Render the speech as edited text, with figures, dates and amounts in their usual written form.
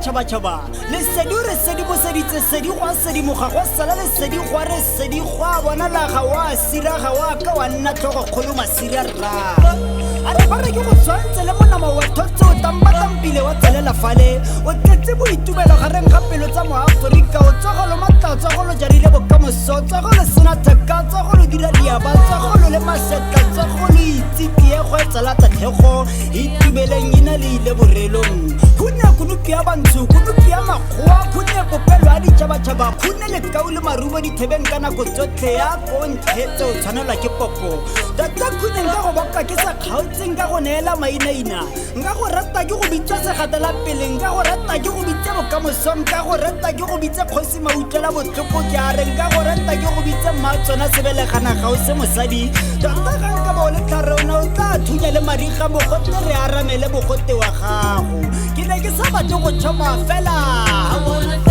Ditšhabatšhaba. Lesedi o re sedimoseditse sedi gwa sedimoga gwa sala lesedi gwa re sedi gwa bonala ga wa sira ga wa ka wa nna tlhogokgolo masira rra. A re ba re ke go tshwantse le monama wa thotse o tambatampile wa tselela fale o tletse boitumelo gareng ga pelo tsa moaforika o tsogolo matla tsogolo jarile bokamoso tsogolo sena thaka tsogolo dira diaba tsogolo le masetla tsogolo itse tiego e tsala tatlhego itumeleng ina le ile borelong khune kunupi ya bantsho kunupi ya makgowa khune popelo ya ditšhabatšhaba khune lekau le marumo dithebeng ka nako tsotlhe ya ko nthetse o tshwanelwa ke popo tota khune nka go boka ke sa kgaotseng ka go neela mainaina nka go rata ke go bitsa segatela pele nka go rata ke go bitse bokamoso nka go rata ke go bitse kgosi mautlwela botlhoko ke a re nka go rata ke go bitse mma tsona sebelegana ga o se mosadi tota ga nka ba o le tlhare o ne o tla thunya le mariga mogote re aramele mogote wa gago ke ne ke sa batle go tšhoma fela.